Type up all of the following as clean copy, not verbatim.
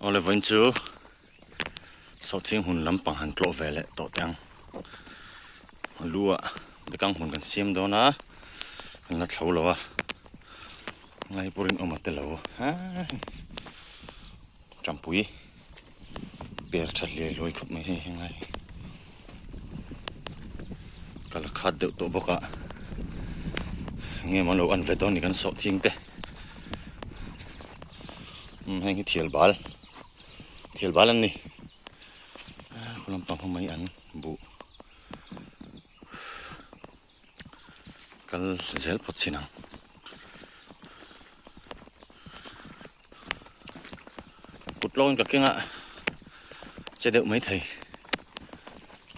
Awle vawiin chu sawhthing hmun lampang han tlawh ve leh tawh teh ang. A lu ah bekang hmun kan siam dawn a, kan la thlo lo a, ngai pawhin awm a tel lo Champui per tha hliai hluai khawp mai hei henglai hi ka la khat deuh tawh bawk a enge maw an lo an ve dawn ni kan sawh thing te umm heng hi thial bal thial bal an ni khaw lampang ho mai an buh kal zel phawt chin ang. Kut lawngin ka keng a che deuh mai thei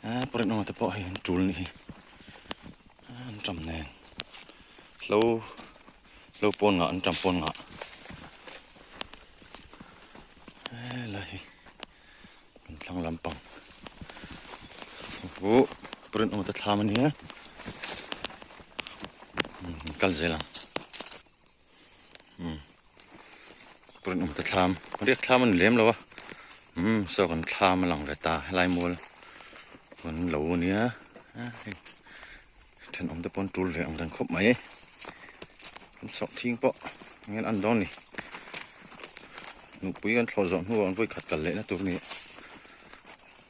a pawh rinawm te pawh hei an tul nih hi an tam nen hlo hlo pawn ngah an tam pawn ngah helai hi kan thlang lampang huh pawh rinawm te thlam a nia kal zel ang. Purun awm ta thlam riak thlam a ni lem lo a umm saw kan thlam a lang ve ta helai mual kan lo a nia hei thenawm te pawh an tul ve ang reng khawp mai kan sawh thing pawh engin an dawn a ni nupui kan thlawh zawh hnuah an vawi khat kal leh na tur a ni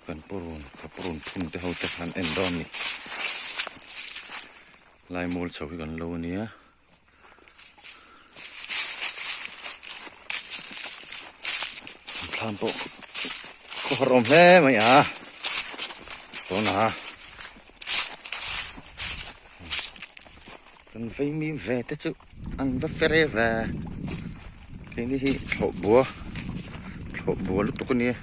kan purun ka purun phun te ho te khan en dawn a ni lai mual chho hi kan lo a nia. Thlam pawh khaw har awm hle mai a tuna kan vei mi ve te chu an va fer e ve keini hi thlawh bua thlawh bua lutuk a nia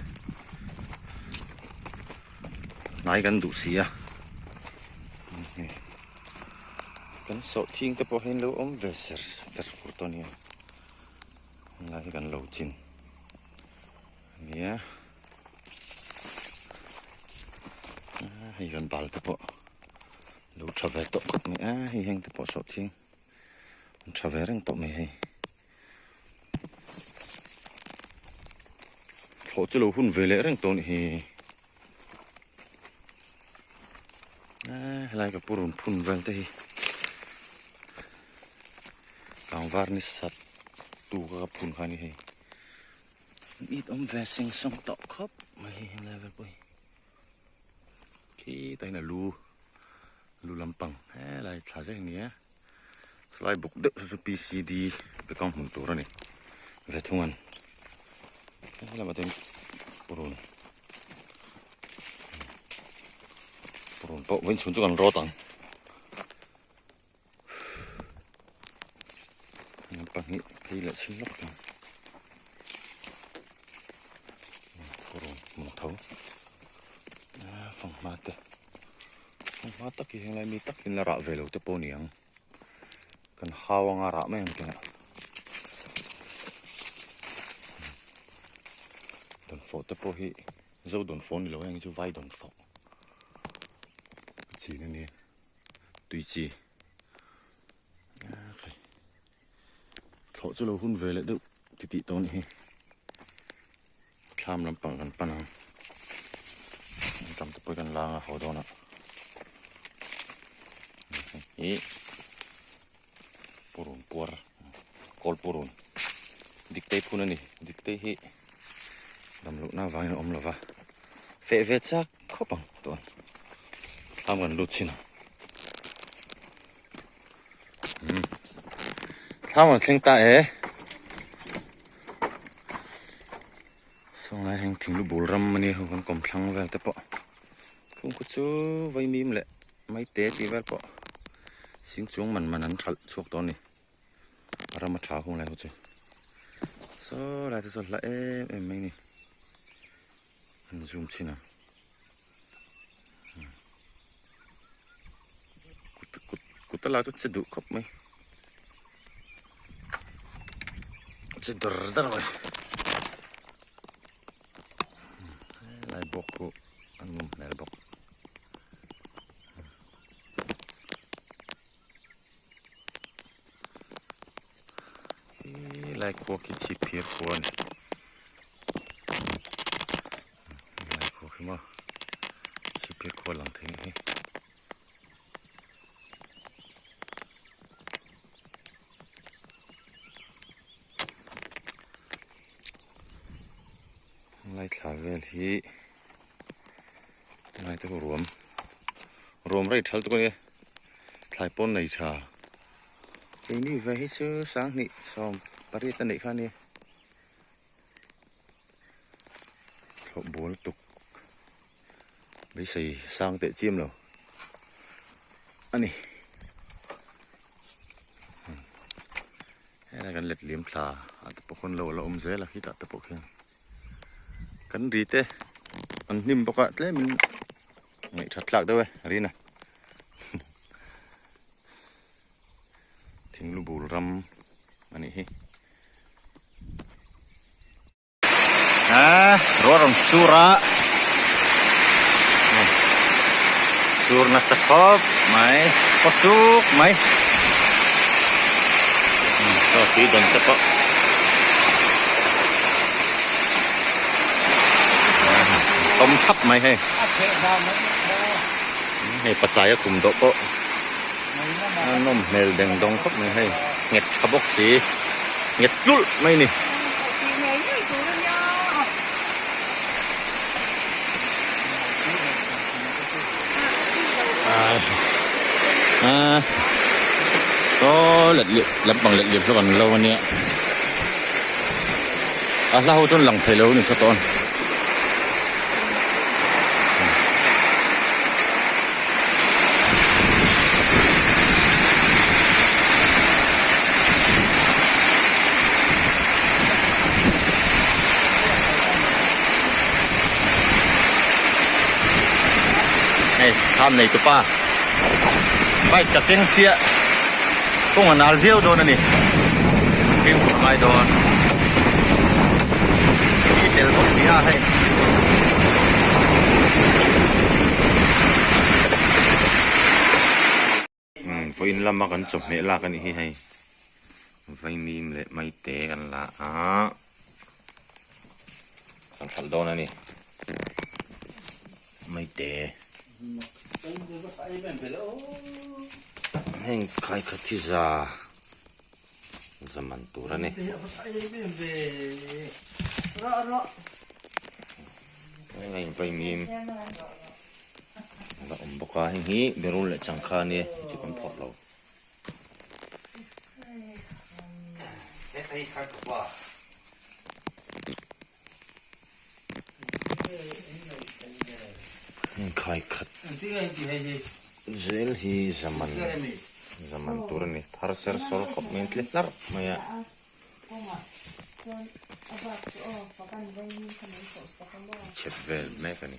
hnai kan duh si a. Kan sawh thing te pawh hi an lo awm ve ser fer fur tawh a nia helai hi kan lo chin a nia hei kan bal te pawh lo tha ve tawh khawp mai a hei heng te pawh sawh thing an tha ve reng tawh mai hei thlawh chu lo hun ve leh reng tawh a nih hi. Helai ka purun phun vel te hi kangvar ni sat tu ka ka phun kha ni hei it awm ve seng sawng tawh khawp mai hei helai vel pawh hi khi tahin a lu lu lampang helai thla zek a ni a slai buk deuh chu chu P_C_D bekang hmun tur a ni ve thung an helamah te hian purun. Purun pawh vawiin chhun chu kan rawt ang. Pahnih phei leh chhin lawk ang. Purun hmun tho. Fanghma te. Fanghma tak hi henglai mi tak hian la rah ve lo te pawh a ni ang. Kan hau anga rah mai ang kengah. Dawnfawh te pawh hi zo dawnfawh a ni lo heng hi chu vai dawnfawh ka chin a nia tui chi thlawh chu lo hun ve leh deuh ti tih tawh a nih hi thlam lampang kan pan ang tam te pawh hi kan lang a haw dawn a hei purun puar kawl purun diktei phun a ni diktei hi dam lohna avangin a awm lova feh ve chak khawp ang tawh thlam kan lut chin ang umm thlam an thleng ta e sawnglai heng thinglu bul ram a nia ho kan kawm thlang vel te pawh khungkhaw chu vaimim leh Mai te tih vel pawh sing chuang man man an hralh chhuak tawh a ni a ram a tha hung lai ho chu saw lai te chu a hla em em mai a ni an zoom chhin ang kut kut kut a la chu che duh khawp mai che dar dar mai helai bawk khu a nawm hmel bawk. Helai khua khi chhip phir khua a ni. Chhipphir khua lang thei hi. Lai thla vel hi lai te ruam ruam rei thal tuk ania thlai pawn nei tha keini ve hi chu sanghnih sawm pariat a neih kha ania thlawh bul tuk beisei sang teh chiam lo a ni helai kan let liam thla ah te pawh khawn lo la awm zel a khitah te pawh khian kan ri te an hnim bawk a tlem in ngaihthat thlak deuh e rina thinglu bul ram a nih hi. Ruah rawn sur a sur nasa khawp mai khaw chuk mai chaw tui dawn te pawh tawm thap mai hei hei pasai a kum dawh pawh a nawm hmel deng dawng khawp mai hei nghet tha bawk si nghet tlulh mai a ni. Saw let leh lampang let leh chu kan lo ania a hla ho chuan lang thei lo a ni sa tawh a. Hei thlam nei tupa bike ka keng siah kawng a nal viau dawn a ni fimkhur ngai dawn hi tel bawk si a hei. Vawiin lama kan chawhmeh lak a nih hi hei vaimim leh maite kan la a kan hralh dawn a ni maite heng khai khat hi za za man tur a ni. Heng vaimim a awm bawk a heng hi berul leh changkha a nia hei chu kan phawrh lo. Heng khai khat zel hi zaman zaman tur a ni thar ser sawr khawp mai a tle hlarh mai a. Chhep vel mek a ni.